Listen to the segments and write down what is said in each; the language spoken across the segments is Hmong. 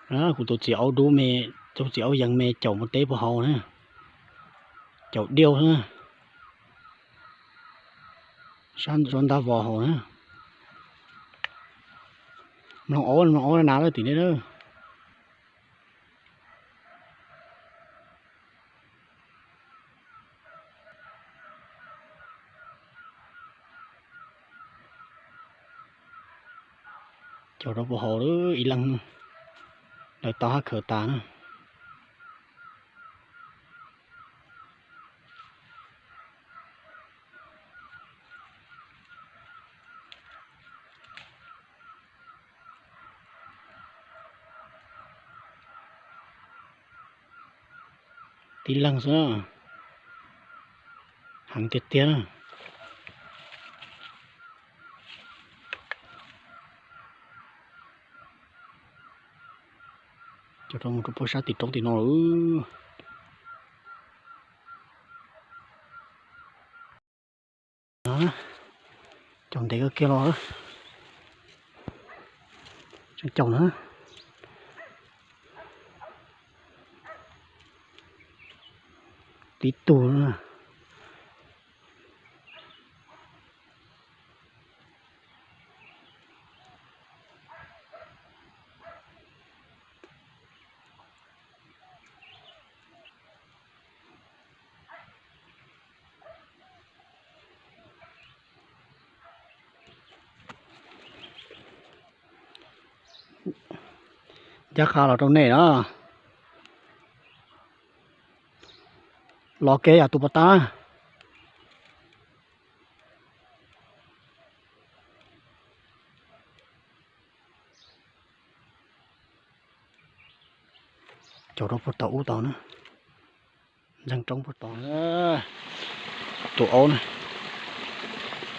Kuv tus txiv aub dub me, tus txiv aub yees me caum npua teb puag hauv na, caum diauj na, sab ntsov ntab vos hauv na. Mloog aub, mloog aub na lawm tim nej lawm. Caum rau puag hauv lawm ib leeg, lawv tau hab khaws tas na. Tib leeg xwb na, heev tiag tiag na. Coj rau mus rau puag sab tim roob tim no lawm. Caum ntev kawg kiag los. Caum na. Tib tug na. Ncaj qha los rau nej na. Los kev yam tus puas tau. Caum rau puag tom ub tod na. Ntxeeg roob puag tod. Tus aub na,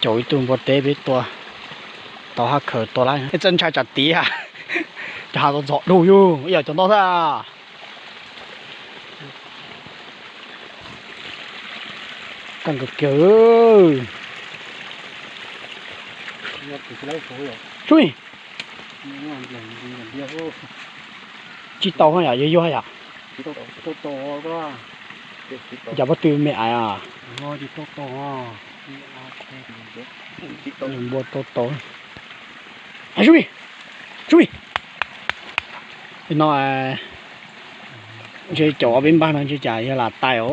caum ib tug npua teb peb tua, tau hab khaws tua lawm. Txawj ntshai tsam tid, cov hav txom txom dug yug ib yam cov ntoj xwb. Kaj kawg kiag. Tsuj, tsis tau yom, yuag yuag yom. Cas pob tw me ais os. Npua tau tau. Tsuj, tsuj. No ntshe caum ob peb npag no ntshe cas yog lam tais os.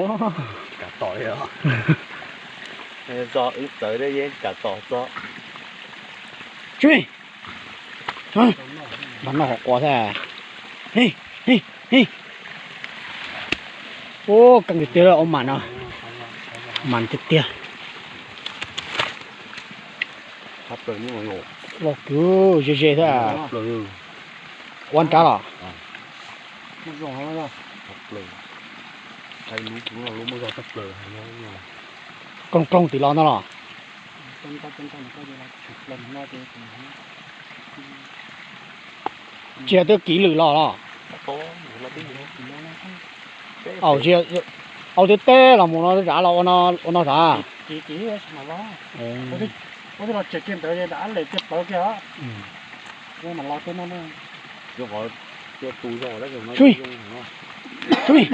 Tsuj, npag noj qhov quav thiab. Ub, kaj tiag tiag, ua mas no, mas tiag tiag. Los kwv ze ze thiab. Ua nrab los. Kloog kloog tim los no los. Tsis yog twb kiv lwm los los. Au, tsis yog, au, twb teb los mus no zam los ua no zam. Tsuj, tsuj.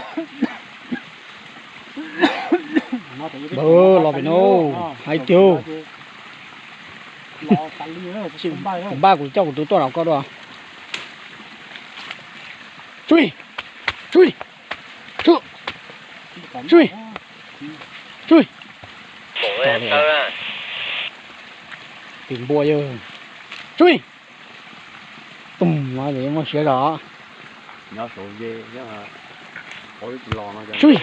Los pem no, hais tiag. Kuv npaj kuv coj kuv tus tuaj los koj dua. Tsuj, tsuj, tsuj, tsuj. Twm npua yog. Tsuj. Tum no ces muaj siab zog. Tsuj.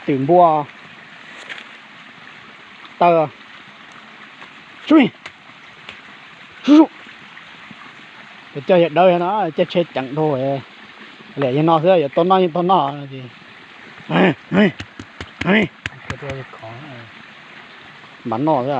Twm npua. Taw. Tsuj. Coj yawg dawb no, coj tsheb ceev dhau. Liam yawg no xwb, yuav tau noj yeej tau noj. Npam noj xwb.